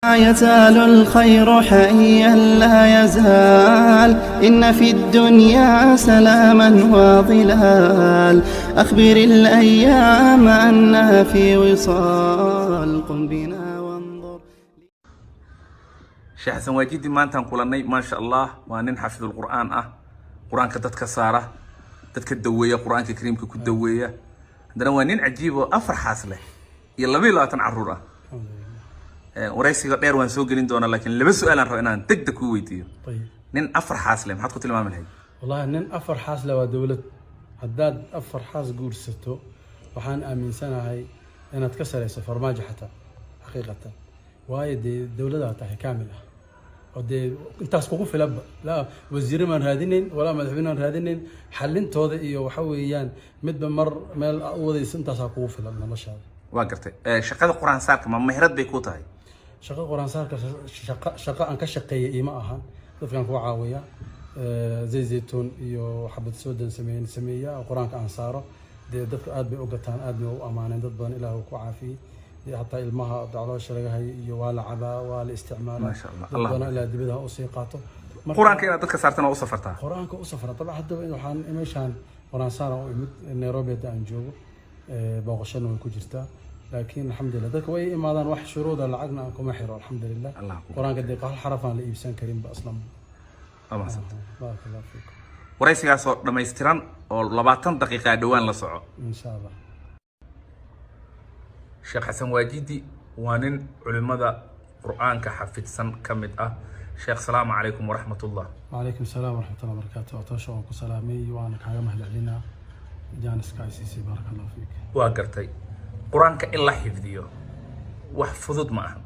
لا يزال الخير حيا لا يزال إن في الدنيا سلاما وظلال أخبر الأيام أنا في وصال قم بنا وانظر. Sheekh Xasan Waajidi maantaan kulannay, maasha Allah, waa nin xaafidul Qur'aan ah, Qur-aanka dadka saara, dadka daweeya, Qur-aanka Kariimka ku daweeya. Haddana waa nin cajiib oo afar xaas leh iyo 22 caruur ah. Waraysiga dheer waan soo gelin doonaa, laakiin laba su-aalaan raba inaan deg deg kuu weydiiyo. Ayib. Nin afar xaas leh maxaad ku tilmaami lahayd? Wallahi, nin afar xaas leh waa dowlad. Haddaad afar xaas guursato, waxaan aaminsanahay inaad ka sareyso Farmaajo xataa xaqiiqatan, waayo dee dowladaa tahay kaamil ah oo dee intaas kugu filanba. Laa wasiire maan raadinayn walaa madaxweyne aan raadinayn xalintooda iyo waxa weeyaan midba mar meel u wadayso, intaasaa kugu filan noloshaada. Waa gartay. Shaqada Qur-aan saarka ma meherad bay kuu tahay? Shaqo Qur-aan saarka shaqo aan ka shaqeeya iima ahan, dadkan ku caawiya. Zay zaytuun iyo xabad soodan sameeya oo Qur-aanka aan saaro. Dee dadku aad bay u gataan, aad bay u amaaneen, dad badan Ilaah uu ku caafiyey. Dee hataa ilmaha caloosha laga hayo iyo waa la cabaa, waa la isticmaalaa. Maasha Allah. Dad Allah. badan ilaa dibadaha usii qaato. Qur-aanka inaad dadka saartana waa u safartaa? Qur-aanka u safra dabcan. Haddaba waxaan meeshaan Qur-aan saara u imid Nairobi hadda aan joogo. Booqashana way ku jirtaa, laakiin alxamdulilah dadka way imaadaan, wax shuruuda lacagna aan kuma xiro, alxamdulilah. Allah ku Qur-aanka dee hal xaraf aan la iibsan karinba aslan. Waa mahadsantahay. Baaraka Allah fiikum. Waraysigaasoo dhammaystiran oo 20 daqiiqa dhowaan la soco. Insha Allah. Sheekh Xasan Waajidi waa nin culimmada Qur-aanka xafidsan ka mid ah. Sheekh, salaamu calaykum waraxmatullah. وعليكم السلام ورحمة الله وبركاته. Toosha waan ku salaamay, waana kaaga mahadcelinaa jaaniska ay siisay. Baaraka Allah fiik. Waa gartay. Qur-aanka in la xifdiyo wax fudud ma aha.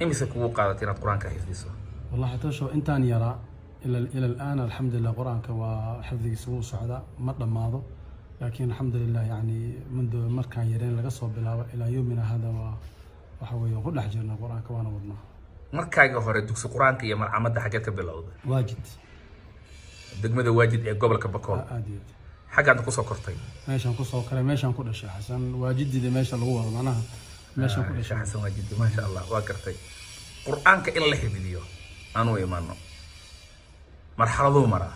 Imise kugu qaadatay inaad Qur-aanka xifdiso? Wallahi Toosho, intaan yaraa ila الآن alxamdulilah Qur-aanka waa xifdigiisa wuu socdaa, ma dhammaado, laakiin alxamdulilah yani mundu markaan yareen laga soo bilaabo ilaa yowmina hada waa waxa weeye ku dhex jirnaa Qur-aanka, waana wadnaa. Markaaga hore dugsi Qur-aanka iyo malcamadda xaggeed ka bilowda? Waajid. Degmada Waajid ee gobolka Bakool? Aad iyo aad. Xaggaad kusoo kortay? Meeshaan kusoo koray, meeshaan ku dhashay. Xasan Waajidida meesha lagu wado, macnaha meeshaan ku dhashay. Sheekh Xasan Waajidi, maasha Allah. Waa gartay. Qur-aanka in la xifdiyo aanu imaano, marxaladuu maraa.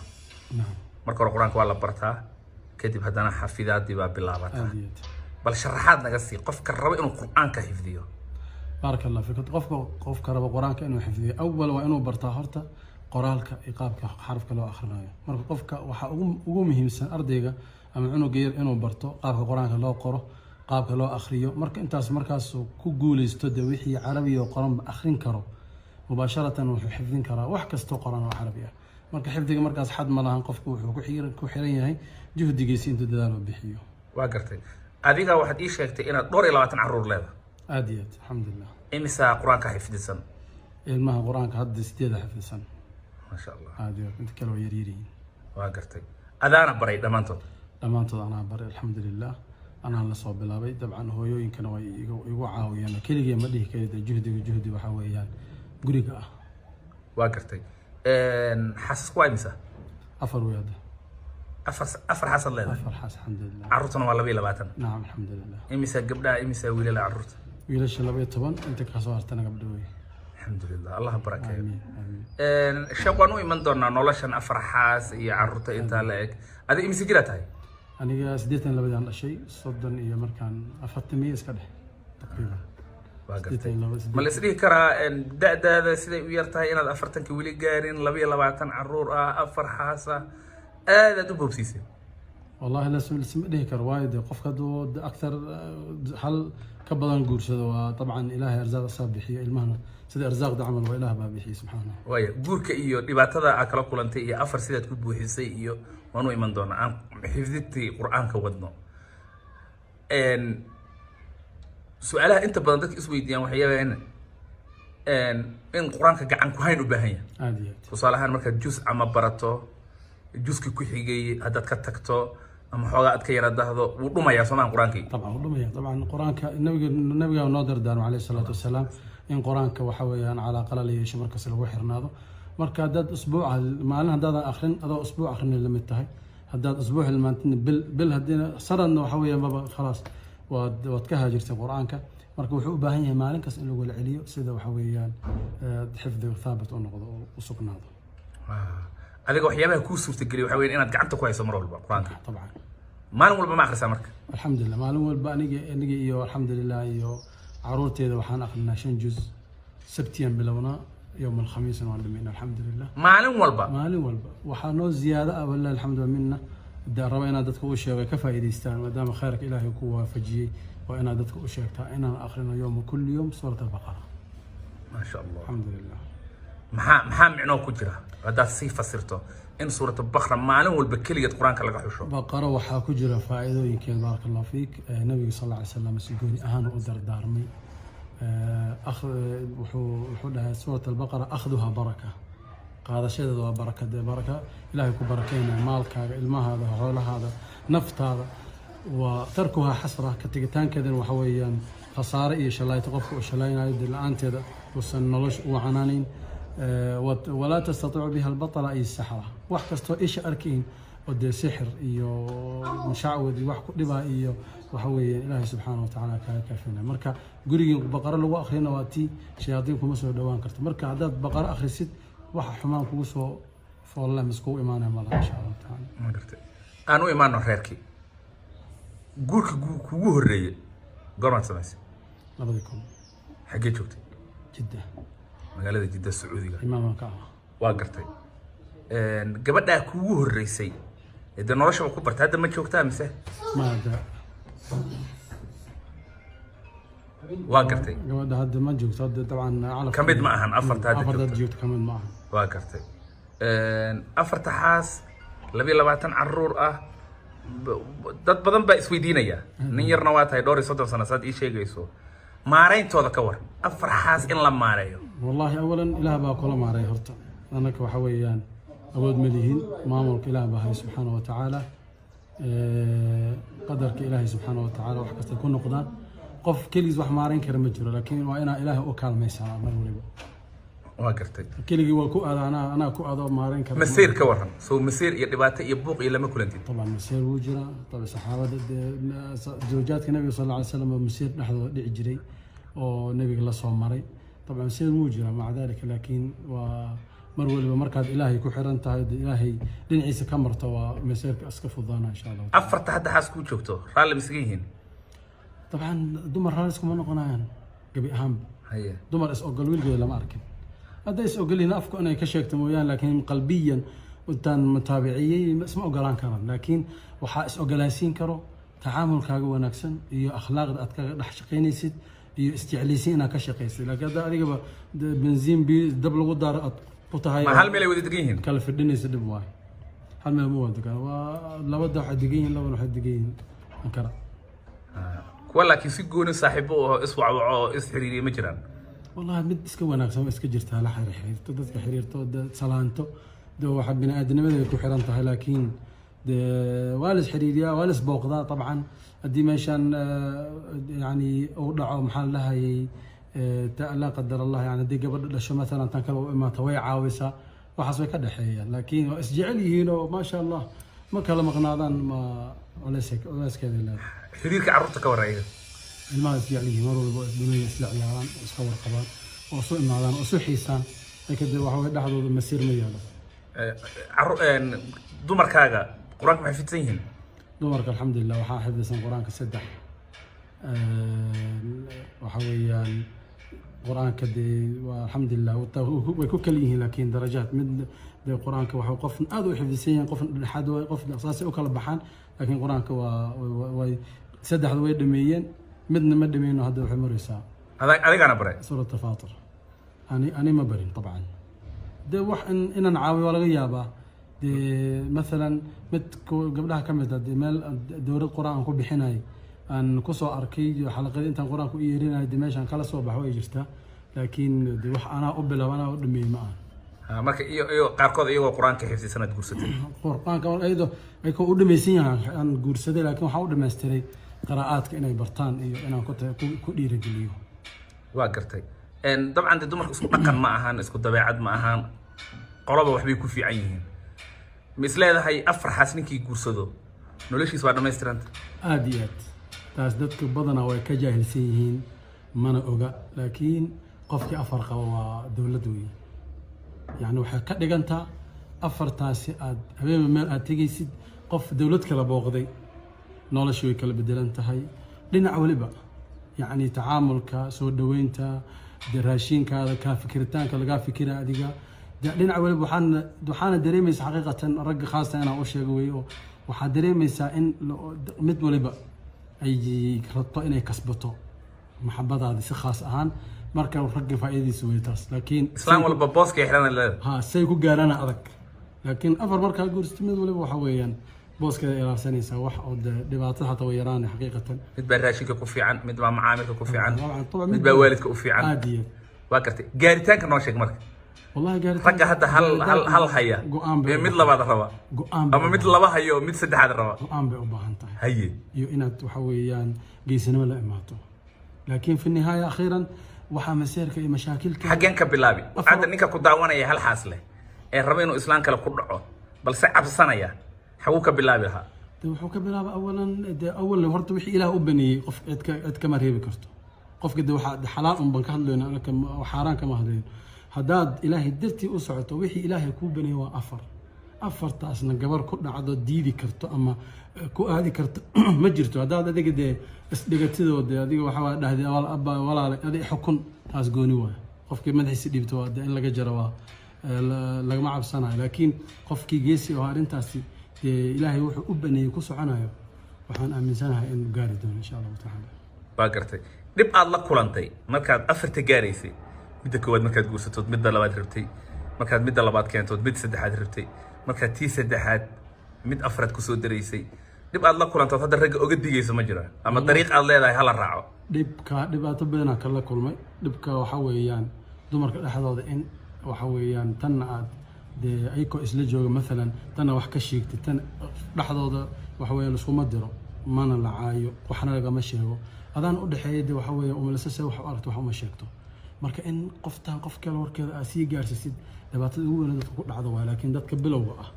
Marka hore Qur-aanka waa la bartaa, kadib haddana xafidaadii baa bilaabataa. Aad iyo aad. Bal sharaxaad naga sii qofka raba inuu Qur-aanka xifdiyo. Baaraka Allah fiik. Qofka raba Qur-aanka inuu xifdiyo, awal waa inuu bartaa horta qoraalka iyo qaabka xarafka loo akhrinayo. Marka qofka waxaa ugu muhiimsan ardayga ama cunuga yar inuu barto qaabka Qur-aanka loo qoro, qaabka loo akhriyo. Marka intaas markaas uu ku guuleysto, dee wixii Carabi oo qoranba akhrin karo mubaasharatan, wuxuu xifdin karaa wax kastoo qoran oo Carabi ah. Marka xifdiga markaas xad ma lahan, qofku wuxuu ku xiran yahay juhdigiisa intuu dadaal uu bixiyo. Waa gartay. Adiga waxaad ii sheegtay inaad dhowr iyo labaatan caruur leedahay. Aad iyo aad, alxamdulilah. Imisaa Qur-aanka xifdisan? Ilmaha Qur-aanka hadda sideeda xifdisan. Maasha Allah. Aad iyo aad, inta kale waa yaryaryihiin. Waa gartay. Adaana baray dhammaantood? Dhammaantood anaa baray, alxamdulilah, anaa la soo bilaabay. Dabcan hooyooyinkana way igu caawiyeen, keligee ma dhihi kari. Dee juhdiga juhdi waxaa weeyaan guriga ah. Waa gartay. Xaasasku waa imisa? Afar wey hadda. Afar xaasad leedahay? Afar xaas, alxamdulilah. Carruurtuna waa 22? Nacam, alxamdulilah. Imisa gabdhaha, imisa wiilala carruurta? Wiilasha 12, inta kasoo hartana gabdho wey. Alxamdulilah, Allah barakeeyo. Aamiin, aamiin. Sheekh, waan u iman doonaa noloshan afar xaas iyo carruurta intaa la eg. Adiga imise jiraa tahay? Aniga 82-dii aan dhashay, 30 iyo markaan 40 iska dheh taqriiban. Waa gartay. 82. Ma la isdhihi karaa da'daada siday u yar tahay inaad 40-ka weli gaarin, 22 caruur ah, afar xaas ah, aadaad u boobsiisay? Wallahi lasma dhihi karo, waayo dee qofka hadduu akthar hal ka badan guursado waa dabcan Ilaahay arsaaq asaa bixiyo. Ilmahana sida arsaaqda camal waa Ilaah baa bixiyo subxaanahu. Waaya, guurka iyo dhibaatada aad kala kulantay iyo afar sidaad ku buuxisay iyo waan u iman doonaa. Aan xifdintii Qur-aanka wadno. Su-aalaha inta badan dadka isweydiiyaan waxay yaabeen in Qur-aanka gacan ku hayn u baahan yahay. Aada iyo aad. Tusaale ahaan, markaad jus ama barato, juska ku xigay haddaad ka tagto ama xoogaa aad ka yara dahdo, wuu dhumayaa, soo maahan Qur-aankii? Dabcan wuu dhumaya. Dabcan Qur-aanka nabiga noo dardaarmo caleyhi salaatu wasalaam in Qur-aanka waxa weeyaan calaaqala la yeesho, markas lagu xirnaado. Marka haddaad usbuuc maalin haddaadan akrin, adoo usbuuc akrinay la mid tahay. Haddaad usbuuc hilmaantidna bil, bil haddiina sanadna waxa weeyaan baba khalaas, waad ka haajirtay Qur-aanka. Marka wuxuu u baahan yahay maalin kasta in lagu celiyo, sida waxa weeyaan xifdiga thaabit u noqdo oo u sugnaado. Adiga waxyaabaha kuu suurtageliya waxaa weeye inaad gacanta ku hayso mar walba Qur-aanka. Dabcan. Maalin walba ma akhrisaa marka? Alxamdulilah, maalin walba aniga iyo alxamdulilah iyo caruurteeda waxaan akrinaa 5 juz. Sabtiyaan bilownaa, yowm alkhamiisna waan dhamayna, alxamdulilah. Maalin walba? Maalin walba. Waxaa noo ziyaado ah, walilah alxamdu mina, dee raba inaad dadka u sheego ka faa'iidaystaan, maadaama khayrka Ilaahay ku waafajiyey, waa inaad dadka u sheegtaa inaan akhrino yowma kulli yowm suurat Albaqara. Maasha Allah. Alxamdulilah. Maxaa micnoo ku jira haddaad sii fasirto in suurat Bakra maalin walba keligeed Qur-aanka laga xusho? Baqaro waxaa ku jira faa'iidooyinkeed, baaraka Allahu fiik. Nabiga sal alla alay slam si gooni ahaan u dardaarmay. Wuxuu dhahay suurat Albaqara akhduha baraka, qaadashadeeda waa baraka, dee baraka Ilaahay ku barakeynaya maalkaaga, ilmahaada, xoolahaada, naftaada. Waa tarkuhaa xasra, ka tegitaankeedana waxa weeyaan khasaare iyo shalayto qofka uu shalaynayo, dee la-aanteeda uusan nolosha u canaanayn. Walaa tastatiicu biha albatala ay saxra, wax kastoo isha arkayn oo dee sixir iyo mushacwad iyo wax ku dhibaa iyo waxa weeye Ilaahay subxaana watacaala kaaga kaafinaya. Marka gurigii Baqaro lagu akhriyana waa tii shayaadiin kuma soo dhowaan karto. Marka haddaad Baqaro akhrisid, waxa xumaan kugu soo foolle miskugu imaanaya malaha, insha Allahu tacaala. Ma gartay. Aan u imaano reerkii. Guurka kugu horreeyey goormaad samaysay? 2000. Xaggee joogtay? Jidda. Magaalada Jidda, Sacuudiga. Imaaman ka ah. Waa gartay. Gabadhaa kugu horreysay ee dee noloshaba ku bartay hadda ma joogtaa mise? Ma hadda. Waa gartay. Gabadha hadda ma joogto hadda, dabcan calaf. Ka mid ma ahan afarta hadda afarta joogta. Joogto ka mid ma ahan. Waa gartay. Afarta xaas, 22 caruur ah, dad badan baa isweydiinaya. Nin yarna waa tahay, dhowr iyo 30 sano saad ii sheegayso. Maarayntooda ka war, afar xaas in la maareeyo. Wallahi, awalan Ilaah baa kula maaray horta. Annaka waxa weeyaan awood ma lihin, maamulka Ilaah baa hay subxaana wa tacaala. Qadarka Ilaahay subxaana wa tacaala wax kastay ku noqdaan. Qof keligiis wax maarayn kara ma jiro, laakiin waa inaa Ilaahay u kaalmaysaa mar waliba. Waa gartay. Keligii waa ku aada, anaa ku aado maarayn kara. Masiir ka waran, soo masiir iyo dhibaato iyo buuq iyo lama kulantid? طبعا masiir wuu jiraa. طبعا saxaabada zawjaadka nabiga sal alla alay slam masiir dhexdooda dhici jiray oo nabiga la soo maray. طبعا masiir wuu jiraa, maca dalika laakiin waa mar waliba markaad Ilaahay ku xiran tahay, dee Ilaahay dhinaciisa ka marto, waa masiirka iska fududaana, insha Allah. Afarta hadda xaas kuu joogto raalli masaga yihiin? طبعا dumar raalli iskuma noqonayaan gebi ahaanba. Dumar is ogol wiilgeeda lama arkin. Hadday is ogol yihiin afku inay ka sheegto mooyaan, laakiin qalbiyan intaan mutaabiciyey isma ogolaan karaan. Laakiin waxaa is ogolaansiin karo tacaamulkaaga wanaagsan iyo akhlaaqda aad kaga dhex shaqaynaysid iyo isjeclaysiin inaad ka shaqaysid. Laakiin hadda adigaba benziin biyo dab lagu daaro aad ku tahay, Ma hal meel ay wada degan yihiin? Kala fidhinaysa, dhib waayo. Hal meel ma wada degaan, waa labada waxay degan yihiin, labana waxay degan yihiin Ankara. Kuwa laakiin si gooni saaxiibo oo iswacwaco oo isxiriiriya ma jiraan? Wallahi mid iska wanaagsan waa iska jirtaa, la xiriirto dadka, xiriirto salaanto, de waxa bini aadamnimada ku xiran tahay. Laakiin de waa la isxiriiriyaa, waa la isbooqdaa. Dabcan haddii meeshan yani uu dhaco, maxaa la dhahayay, laa qadar Allah, yani haddii gabadha dhasho maalan, tan kale u imaata way caawisaa, waxaas way ka dhexeeyaan. Laakiin waa isjecel yihiin oo maasha Allah ma kala maqnaadaan, ma culeyskeeda leedahay. Xiriirka carruurta ka warreeya? Ilmaha isjecel yihiin mar walba, isdunaya, isla ciyaaraan oo iska warqabaan oo isu imaadaan oo isu xiisaan. Laakiin dee waxa weye dhexdooda masiir ma yaalo. Dumarkaaga Qur-aanka maxay fidsan yihiin? Dumarka alxamdulilah waxaa xifdisan Qur-aanka saddex. Waxa weeyaan Qur-aanka dee waa alxamdulilah way ku kala yihiin, laakiin darajaad mid dee Qur-aanka waxa qof aad u xifdisan yahay, qof dhexaad waay, qof saasay u kala baxaan. Laakiin Qur-aanka waa way saddexda way dhameeyeen, midna ma dhameyno, hadda waxay maraysaa. Adigaana baray? Suurata Faatir ani ma barin dabcan. Dee wax inaan caawiyo waa laga yaabaa. Dee maalan mid gabdhaha ka mid ah, dee meel dowlad Qur-aan aan ku bixinay aan kusoo arkay iyo xalaqadii intaan Qur-aanka u yeerinay, dee meeshaan kala soo baxo way jirtaa. Laakiin dee wax anaa u bilaab, anaa u dhameeyey ma aha. Marka iyo qaarkood iyagoo Qur-aanka xifdisan aad guursatay? Qur-aanka iyadoo ay u dhamaysan yahay aan guursaday, laakiin waxaan u dhamaystiray qiraa'aadka inay bartaan iyo inaan ku dhiirigeliyo. Waa gartay. Dabcan dee dumarka isku dhaqan ma ahan, isku dabeecad ma ahan, qoloba waxbay ku fiican yihiin. Ma is leedahay afar xaas ninkii guursado noloshiis waa dhammaystiranta? Aada iyo aad. Taas dadka badanaa way ka jaahilsan yihiin. Mana oga, laakiin qofkii afar qaba waa dowlad weeye. Yani waxay ka dhigantaa afartaasi aad habeenba meel aad tegaysid, qof dowlad kala booqday, noloshu way kala bedelan tahay dhinac waliba. Yacni tacaamulka, soo dhoweynta, dee raashinkaada, kaa fikiritaanka lagaa fikira adiga, dee dhinac waliba. Waxaana dareemaysa xaqiiqatan, ragga khaasatan inaan u sheego wey, oo waxaad dareemaysaa in mid waliba ay rabto inay kasbato maxabadaada si khaas ahaan. Marka ragga faa'iidadiisa wey taas, laakiin Islaan walba booskay xiran leedahay. Ha, say ku gaarana adag, laakiin afar markaa guursato, mid waliba waxa weeyaan booskeeda ilaalsanaysaa, wax oo dee dhibaatada xataa way yaraanay xaqiiqatan. Mid baa raashinka ku fiican, mid baa macaamilka ku fiican, طبعا. Mid baa waalidka u fiican. Aad iyo Waa gartay. Gaaritaanka noo sheeg marka. Wallahi gaaritaan, Ragga hadda hal haya go'aan bay ee mid labaad raba go'aan bay ama mid laba hayo oo mid saddexaad raba. Go'aan bay u baahan tahay. Iyo inaad waxa weeyaan geesinimo la imaato, laakiin fi nihaaya, akhiiran, waxaa maseerka iyo mashaakilka Xaggeen ka bilaabi hadda ninka ku daawanaya, hal xaas leh ee raba inuu islaan kale ku dhaco balse cabsanaya? Xaguu ka bilaabi lahaa? De wuxuu ka bilaaba awalan, de awal horta wixii Ilaah u baneeyey qof cid kama reebi karto. Qofka de waxaa xalaal un baan ka hadlayna anaka, xaaraan kama hadlayno. Haddaad Ilaahay dartii u socoto, wixii Ilaahay kuu baneeyey waa afar. Afartaasna gabar ku dhacdo diidi karto ama ku aadi karto ma jirto. Haddaad adiga dee isdhigatidoo, dee adiga waxaa waa dhahday abba walaale adi xukun, taas gooni waay. Qofkii madaxiisa dhiibto waa dee in laga jaro, waa lagama cabsanayo. Laakiin qofkii geesi oo arrintaasi dee Ilaahay wuxuu u baneeyey ku soconayo, waxaan aaminsanahay inuu gaari doono insha Allahu tacaala. Waa gartay. Dhib aad la kulantay markaad afarta gaaraysay, midda koowaad markaad guursatood midda labaad rabtay, markaad midda labaad keentood mid saddexaad rabtay, markaad tii saddexaad mid afraad kusoo daraysay, dhib aad la kulantood hadda ragga oga digayso ma jira, ama dariiq aad leedahay hala raaco? Dhibka, dhibaato badanaa kala kulmay. Dhibka waxa weeyaan dumarka dhexdooda in waxa weeyaan tanna aad dee ayakoo isla jooga maalan tanna wax ka sheegtay, tan dhexdooda waxa weeyaan iskuma diro, mana la caayo, waxna lagama sheego. Adaan u dhexeeya dee waxa weeye umalasase wax u aragto, wax uma sheegto. Marka in qoftan qof kale warkeeda aad sii gaarsiisid, dhibaatada ugu weyn dadka ku dhacdo waa. Laakiin dadka bilowga ah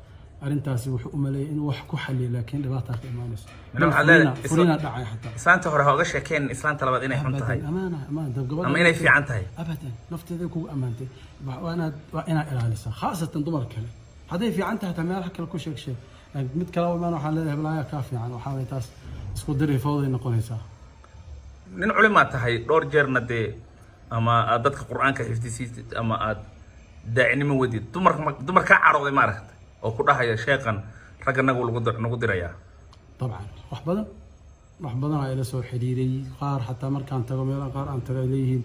arrintaasi wuxuu u maleeyay inuu wax ku xaliyo, laakiin dhibaataa ka imaanayso. Mina waxaad leedahay Furina dhacay xataa. Islaanta hore ha oga sheekeen islaanta labaad inay xun tahay. أبداً، أمانة أمانة gabadha Ama inay fiican tahay. abadan, nafteeda kugu ammaantay, waa inaad ilaalisaa, khaasatan dumar kale. Hadday fiican tahay taa meelaha kale ku sheeg sheeg, laakiin mid kale u imaan waxaan leedahay balaayaa kaa fiican, waxaa waye taas isku diri fawday noqonaysaa. Nin culimaa tahay, dhowr jeerna dee ama aad dadka Qur-aanka xifdisiisid ama aad daacinimo wadid, dumarka dumar kaa carooday ma aragtay oo ku dhahaya sheeqan ragga nagu lagu nagu dirayaa? طبعا, wax badan, wax badan ayaa ila soo xiriiray. Qaar xataa markaan tago meelaha qaar aan tago ay leeyihiin,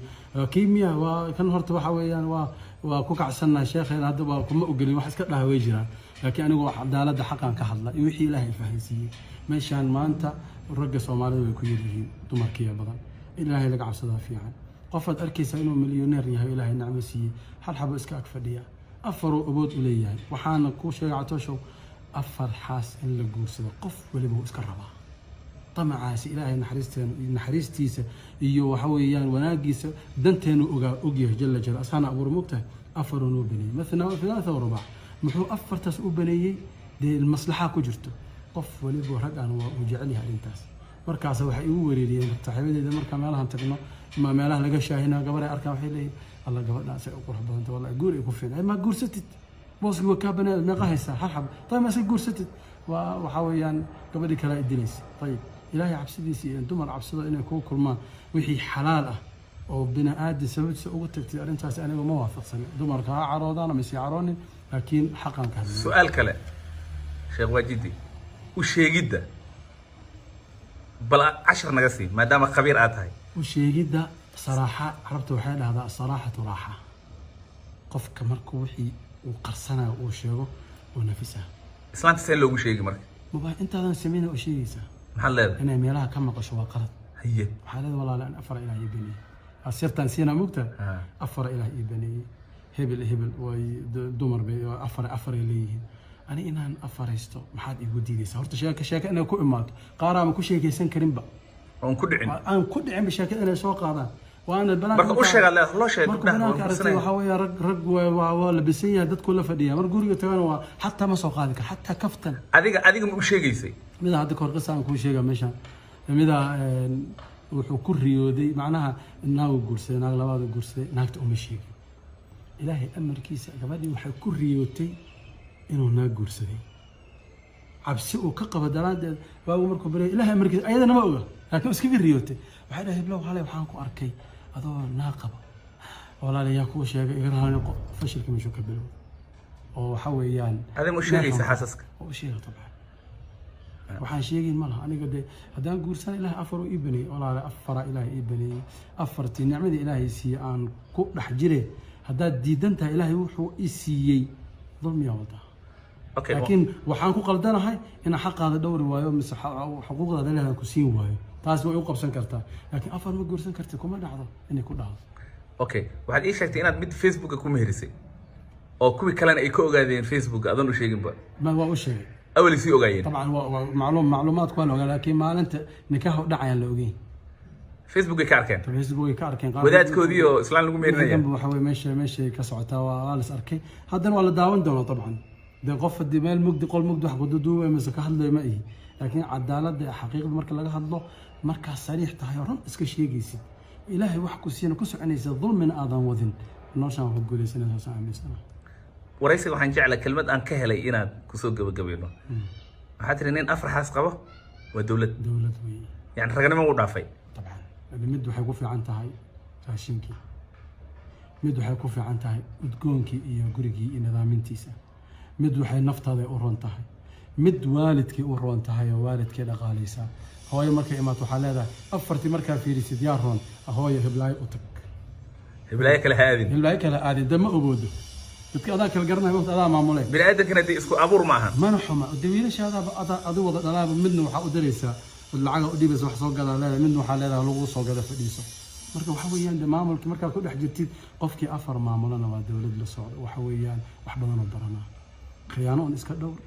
kii miya waa kan horta waxa weeyaan waa ku kacsannahay sheekheena, hadda waa kuma ogolin, wax iska dhaha way jiraan. Laakiin anigu cadaaladda xaqaan ka hadla iyo wixii Ilaahay fahansiiyey. Meeshaan maanta ragga Soomaalida way ku yaryihiin, dumarkiiya badan. Ilaahay laga cabsadaa fiican. Qofaad arkaysaa inuu milyoneer yahay, Ilaahay nicmo siiyey, hal xabo iska ag fadhiya, afaruu awood u leeyahay. Waxaana kuu sheegay Catooshow, afar xaas in la guursado qof waliba wuu iska rabaa. Damacaasi Ilaahay naxariisteena naxariistiisa iyo waxa weeyaan wanaagiisa danteenu ogaa ogyahay jalla jala asaana abuur mogtahay. Afaruu noo baneeyey, mathna wa thulaatha wa rubac. Muxuu afartaas u baneeyey? Dee maslaxa ku jirto. Qof waliba rag aan waa uu jecel yahay arrintaas. Markaas waxay igu wereeriyeen saaxiibadeeda markaa meelahan tagno ama meelaha laga shaahina, gabar ay arkaan waxay leeyihin, "Alla, gabadhaas ay u qurux badanta, wallahi guur ay ku fiican. Ma guursatid? Booski waa kaa banaan, meeqa haysaa? Hal xab. Tayib, ma iska guursatid?" Waa waxaa weeyaan gabadhii kale ay dilaysa. Ayib, Ilaahay cabsidiisa iyo dumar cabsado inay kugu kulmaan wixii xalaal ah oo bini aadam sababtiisa ugu tagtay, arrintaasi aniga ma waafaqsanin. Dumarka ha caroodaan ama isii caroonin, laakiin xaqan ka hadlay. Su-aal kale, Sheekh Waajidi, u sheegidda bal cashar naga sii maadaama khabiir aad tahay. U sheegidda saraaxa, carabta waxay dhahdaa asaraaxatu raaxa. Qofka markuu wixii uu qarsanayo uu sheego, uu nafisaa. Islaanta see loogu sheegi marka? Maba intaadan sameyna u sheegaysaa. Maxaad leedahay? Inay meelaha ka maqasho waa qalad. Waxaa leedahay, "Walaale, an afar Ilaah ii baneeyey, asirtaan siina mugta, afar Ilaah ii baneeyey, hebel hebel way dumar bay afar afaray leeyihiin. Ani inaan afaraysto maxaad iigu diidaysaa?" Horta sheeko sheeko inay ku imaato, qaar ama ku sheekaysan karinba. Oon ku dhicin. Aan ku dhicinba sheekada inay soo qaadaan waana banaanka. Marka u sheegaad leedahay, loo sheeg marka gabdhaha banaanka waa aragtay guursanaya. Waxaa weeya rag waa labisan yahay, dadku la fadhiya. Mar guriga tagana waa xataa ma soo qaadi karo xataa kaftan. Adiga ma u sheegaysay? Mida hadda kahor qisa aan kuu sheega meeshaan, mida Wuxuu ku riyooday, macnaha naagu guursaday, naag labaadu guursaday, naagta uma sheegin. Ilaahay amarkiisa gabadhii waxay ku riyootay inuu naag guursaday. Cabsi uu ka qabo daraaddeed waagu markuu baryay, Ilaahay amarkiisa, ayadana ma oga, laakiin iskaga riyootay. Waxay dhahay, "Heblow, halay waxaan ku arkay adoo naag qaba." "Walaal, yaa kuu sheegay? Iga raali noqo." Fashilka meeshuu ka bilowday oo waxa weeyaan. Adee ma u sheegaysa xaasaska? Waa u sheega dabcan, waxaan sheegayn ma laha. Aniga dee haddaan guursana, Ilahay afar uu ii baneeyey, walaale, afaraa Ilaahay ii baneeyey. Afartii nicmadii Ilaahay siiyey aan ku dhex jire. Haddaad diidan tahay Ilaahay wuxuu i siiyey, dulmiyaa wadaa. Laakiin waxaan ku qaldanahay inaan xaqaada dhowri waayo mise xuquuqdaada leedahay ku siin waayo, taas way u qabsan kartaa. Laakiin afar ma guursan karti kuma dhacdo inay ku dhacdo. Okay, waxaad ii sheegtay inaad mid Facebooka ku meherisay oo kuwii kalena ay ka ogaadeen Facebook adoon u sheeginba. Ma waa u sheegay. Awali sii ogaayeen? Dabcan, waa macluumaadku waa la ogaa, laakiin maalinta nikaaxa u dhacayaan la ogeyn. Facebookay ka arkeen? Facebook ay ka arkeen Wadaadkoodii oo islaan lagu meherinaya. Dambe waxa weye meeshay ka socotaa waa la is arkay. Haddana waa la daawan doonaa dabcan. Dee qof haddii meel mugdi, qol mugdi wax kududuubay mise ka hadlayo ma ihi, laakiin cadaaladda iyo xaqiiqda marka laga hadlo, markaa sariix tahay oo run iska sheegaysid, Ilaahay wax ku siina ku soconaysa, dulmina aadan wadin, noloshaan ku guulaysanaysa, saasaan aaminsanahay. Waraysiga waxaan jeclaa kelmad aan ka helay inaad kusoo gabagabayno. Waxaa tiri nin afar xaas qabo waa dowlad. Dowlad weeye. Yani raganimo u dhaafay. Dabcan, mid waxay ku fiican tahay raashinkii, mid waxay ku fiican tahay udgoonkii iyo gurigii iyo nidaamintiisa, mid waxay naftaada u roon tahay, mid waalidkii u roon tahay oo waalidkii dhaqaalaysaa. Hooyo markay imaato waxaa leedahay, afartii markaa fiirisid yaa roon? Hooyo, hiblaayo u tag. Hiblaayo kale ha aadin. Hiblaayo kale aadin de ma ogoodo, dadka adaa kala garanaya, waqti adaa maamulay. Bini aadamkana dee isku abuur ma ahan. Mana xuma de, wiilashaadaaba adaa adi wada dhalaaba, midna waxaa u diraysaa lacaga u dhibaysa, wax soo gadaa leedahay, midna waxaa leedahay lagu soo gada, fadhiiso. Marka waxa weeyaan de maamulki markaad ku dhex jirtid, qofkii afar maamulana waa dowlad la socdo. Waxa weeyaan wax badanoo baranaa, khiyaano un iska dhowr,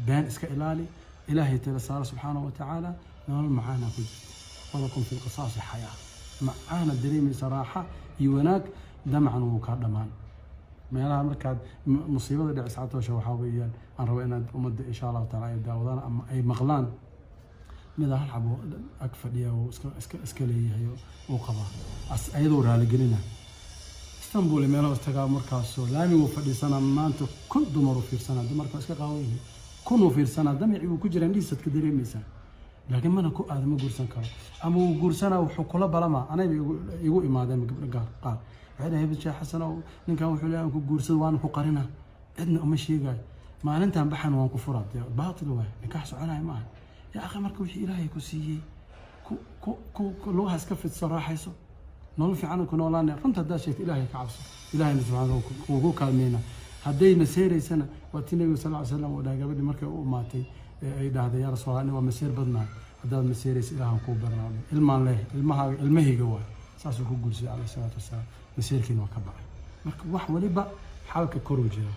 been iska ilaali, Ilaahay tala saara subxaanahu wa tacaala, nolol macaana ku jirta. ولكم في القصاص حياة macaana dareemaysa, raaxa iyo wanaag, damcan wuu kaa dhammaan. Meelaha markaad musiibada dhicis catoosha, waxaa weeyaan aan rabo inaad ummadda insha Allahu taala ay daawadaan ama ay maqlaan, mida hal xabo ag fadhiya uu iska leeyahay oo uu qabaa, ayadoo raaligelina Istanbul iyo meelaha istagaa, markaasoo laamiguu fadhiisanaa, maanta 1000 dumar u fiirsanaa, dumarka waa iska qaawan yihiin, 1000 uu fiirsanaa, damicii uu ku jiraa indhihiisaad ka dareemaysaa, laakiin mana ku aada, ma guursan karo. Ama uu guursanaa, wuxuu kula balamaa. Anayba igu imaadeen gabdho gaar qaar, waxay dhahay, "Hebel Sheekh Xasan oo ninkan wuxuu leeyahay aan ku guursado, waan ku qarina, cidna uma sheegayo, maalintan baxan waan ku furaa." Dee baatil waay, nikaax soconaya ma aha yaa akhi. Marka wixii Ilaahay ku siiyey ku lugaha iska fidso, raaxayso, nolol fiican ku noolaana. Runta haddaad sheegto, Ilaahay ka cabso, Ilaahayna subxaanahu wuu ku kaalmeyna. Hadday maseeraysana, waa tii Nabiga sal ly slam uu dhahay gabadhii markay u imaatay ee ay dhahday, "Yaa Rasuul Allah, waa maseer badnahay." "Haddaad maseeraysa, Ilaahan kuu baranaa, ilmaan leh, ilmahaaga ilmahayga waay." Saasuu ku guursaday calayhi salaatu wasalaam, maseerkiina waa ka baxay. Marka wax waliba xalka koruu jira.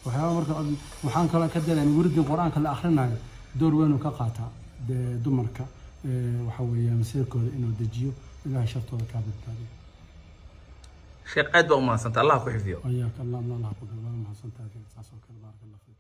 Waxyaaba marka waxaan kaloo ka dareemay, wurdin Qur-aanka la akhrinayo door weyn uu ka qaataa dee dumarka, waxa weeyaan maseerkooda inuu dejiyo, Ilaahay shartooda kaa badbaadiyo. Sheekh, aad baa u mahadsanta, Allah ku xifdiyo. Wayaak allah, allah ku waa mahadsantahay, saas oo kale. Baaraka Allah fiik.